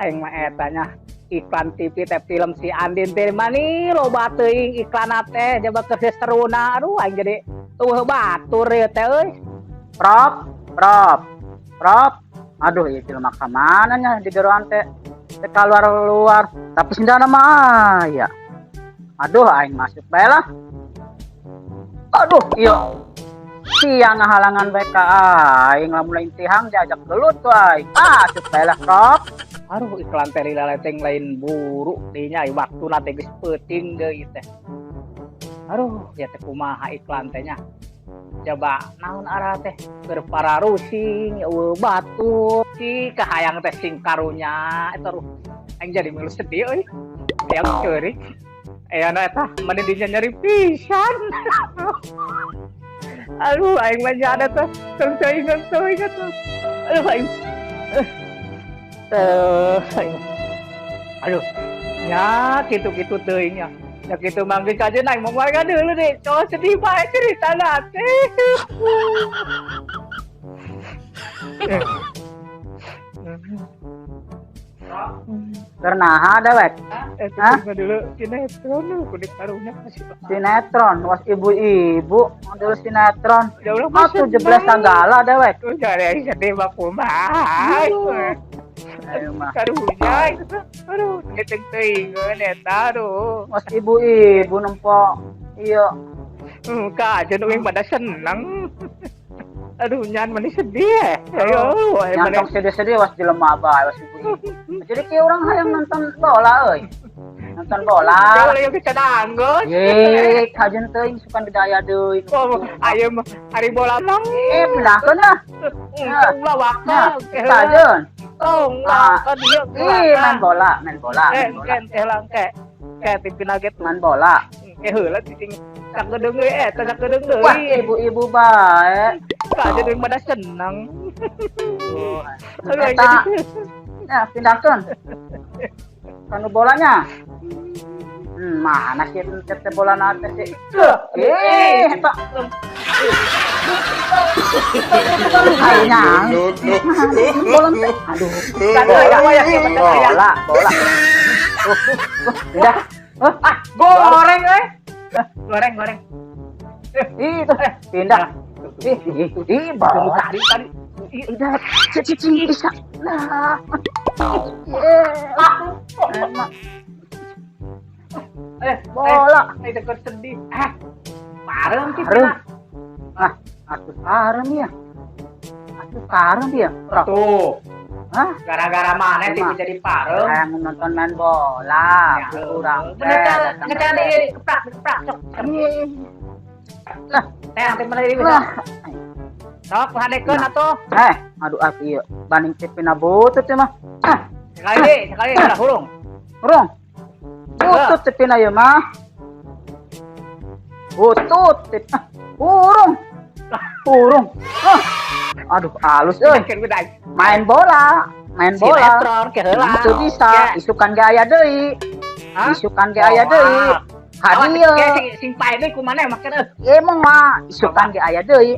Aing mah eta nya iklan TV teh film si Andin teh mani loba teuing iklan teh, jaba keur seruna. Aduh, aing jadi euweuh batur ieu teh euy. Prop, prop, prop. Aduh, ieu jelema ka mana nya di geroan teh? Teh keluar-luar, tapi sendana mah aya. Aduh, aing masuk bae lah. Aduh, iya. Siang ngahalangan bae ka aing, lamun lain tihang diajak gelut tuh aing. Masuk bae lah, Prop. Aduh, iklan teh lila leteng lain buruk dinya, waktu teh geus peuting deui teh. Aduh, ya teh kumaha iklan teh nya? Coba naon arah teh keur pararusing euweuh batur si kahayang teh sing karunya eta. Aduh, aing jadi milu sedih euy. Hayang ceurik. Aya na eta mani dinya nyeri pisan. Aduh, aing mah nyada teh teu inget, teu inget. Aduh, aing teh aing. Aduh, nya kitu-kitu teuing nya. Ya kitu manggil kaje naik mau warga dulu deh. Cowok sedih bae cerita teh. Keur naha dewek? Eh, Hah? Dulu sinetron lu kudu karunya kasih. Sinetron, was ibu-ibu, dulu sinetron. Ya Allah, Ah, 17 sagala dewek. Tuh jadi sedih mah kumaha. Ayo mah. Karunya itu. Aduh, ngeteng teuing eta aduh. Was ibu-ibu nempo. Iya. Kajen uing pada seneng. Aduh, nyan mani sedih ya. Ayo, ayo Nyantong sedih-sedih was jelema bae was ibu-ibu. Jadi kayak orang hayang nonton bola euy. Nonton bola. Jauh lagi kita danggut. Ye, kajen teuing sukan daya deui. Oh, ayo mah hari bola mang. Eh, pindahkeun lah. Tong lah Nah, waktu. Kajen. Tong lah dia. Ih, main bola, main bola, Eh, main bola. ke lah ke. Ke TV nugget. Main bola. Ke heula cicing sakedeung deui eta sakedeung deui. Wah, ibu-ibu bae. Kajen uing pada seneng. Aduh, Eta, ya, pindahkeun. Kanu bolanya. Mana sih pencet bola nate sih? Eh, eta. Kayaknya. Bola teh. Aduh. Bola, bola. Udah. Oh, Ah, goreng euy. Goreng, goreng. Itu pindah. Ih, ih, ih, bola. Tadi tadi. Ih, udah, cicing bisa. Nah. Eh, enak. Eh, Bola. Eh, itu sedih. Ah, parem sih. Parem. Ah, atuh parem ya. Atuh parem ya. Bro. Tuh, Hah? Gara-gara mana TV Emang. Jadi parem? Yang nonton main bola, kurang teh. Bener kan di keprak, keprak sok. Ih. Lah, Teh, nanti mana jadi bisa. Lah. Sok hadekeun atuh. Eh, aduh aku iya. Banding TV na butut ya mah. Ah, Sekali deh, sekali udah hurung. Hurung. Butut TV na ieu mah. Butut TV. Ah, hurung. Hurung. Ah. Aduh, halus euy. Main bola, main bola. Sinetron ke heula. Itu bisa, isukan ge aya deui. Hah? Isukan ge aya deui. Hadieu. Hadieu. Sing sing pae deui kumaha make euy. Emang mah isukan ge aya deui.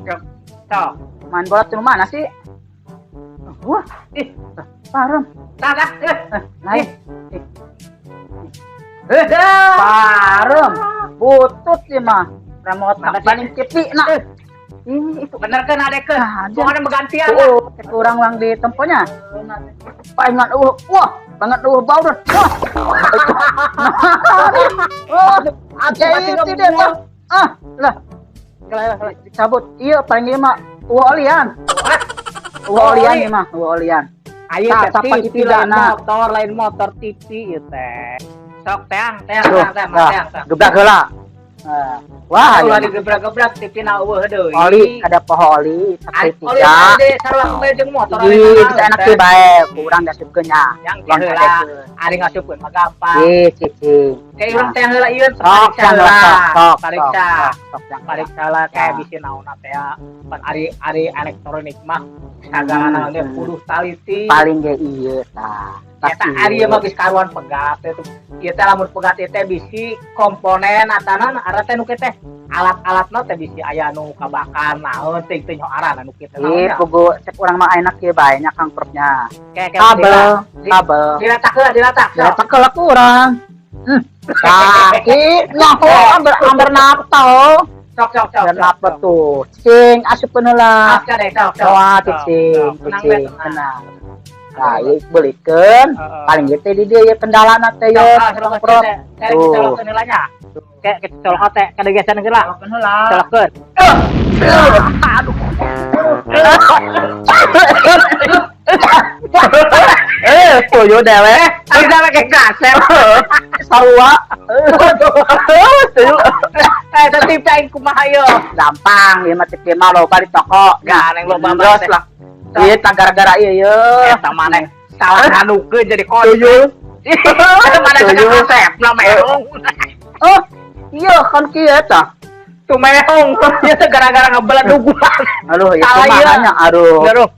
Sok. Main bola tuh mana sih? Wah, Ih, parem. Tah tah. Eh. Eh, naik. Eh, Parem. Butut sih mah. Remote Mana sih? paling TV nak. Ini itu. Bener kan adekeun? Nah, Pokoknya bergantian lah. Oh, kurang uang di temponya. Palingan wah, banget bau dah. Wah. Wah, Aku ya mati itu dia ngebuang. tuh. Ah, lah, dicabut. Iya, paling ini mah olian. Olian ini mah, olian. Ayo Tah, teh tapak TV TV lain dana. Motor, lain motor TV ieu teh. Sok teang, teang, Tuh, teang, teang, nah, teang, teang. Gebrak heula. Nah, wah, Ulah iya. digebrak-gebrak TV na euweuh deui. Oli, ada poho oli, pakai Oli tiga. tadi sarua kembali jeung motor. Ih, bisa enak sih bae, kurang dasupkeun nya. Yang Ulang heula, kadekeun. Ari ngasupkeun mah gampang. Ih, cicing. Kayak urang teh heula ieu Sok, pariksa yang heula. sok, sok, Pariksa. sok, sok, yang Pariksa lah kayak Ya. bisi naonna teh ya. Pan ari ari elektronik mah sagala naon ge kudu taliti. Paling ge ieu tah. Tas Eta ari ieu mah geus karuan pegat teh tuh. Ieu teh lamun pegat ieu teh bisi komponen atanan ara teh nu kieu teh. Alat-alatna teh bisi aya nu kabakar naon teh teh nyaho aran anu kitu. Ih, pugu cek urang mah enak ieu bae nya, Kang Propnya. Kayak Kabel, kabel. Diletak heula, diletak. Ya tak ku urang. Kaki nyaho amber amber napa. Sok, sok, sok. Dan apa tuh? Cing, asupkeun heula. Sok deh, sok, sok. Wah, Sok, cicing, sok. Tenang, cicing, be, tenang. tenang. Nah, ieu beulikeun, paling gitu di dieu ya kendalana teh Sok, ye. ah, sok, Kang Prop. Cek, Tuh. colokkeun heula nya. Kayak colok teh kada geser heula. Colokkeun heula. Colokkeun. Aduh. Eh, tuyul dewek. Bisa pakai kasep. Sarua. Tuyul. Eh, tetip aing kumaha ieu? Gampang, ieu mah teh mah loba di toko. Gandeng loba Geus banget. lah. Ieu tah gara-gara ieu ye. Eta maneh salah nganukeun jadi kon. Tuyul. Mana Tuyul. kasepna mehong. Oh, iya kan kieu eta. Tuh mehong. Ieu teh gara-gara ngebeleduguan. Aduh, ieu Salah ieu. kumaha nya, aduh. Aduh.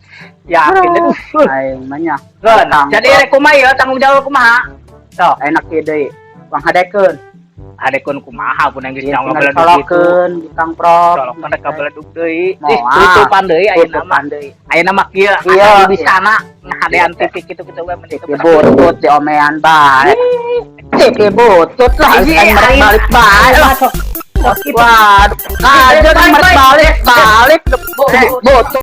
Yakin Aduh. aduh. Aing mah nya. Geun. Kang Jadi Prop. rek kumaha ieu tanggung jawab kumaha? Sok, Enak ieu deui. Wang hadekeun. Hadekeun kumaha pun yang geus Ieu nyawa tinggal ngebeledug gitu. dicolokeun di Kang Prop. Colokkeun rek kabeledug deui. Moal. Ih, tutupan deui ayeuna mah. Tutupan deui. Ayeuna mah kieu, Iya. aya di sana ngahadean TV kitu-kitu we mending TV butut diomean bae. TV butut lah, Iya, aing merek aing- balik bae lah. Sok, sok. Waduh, kajen Balik, merek balik. balik balik butut.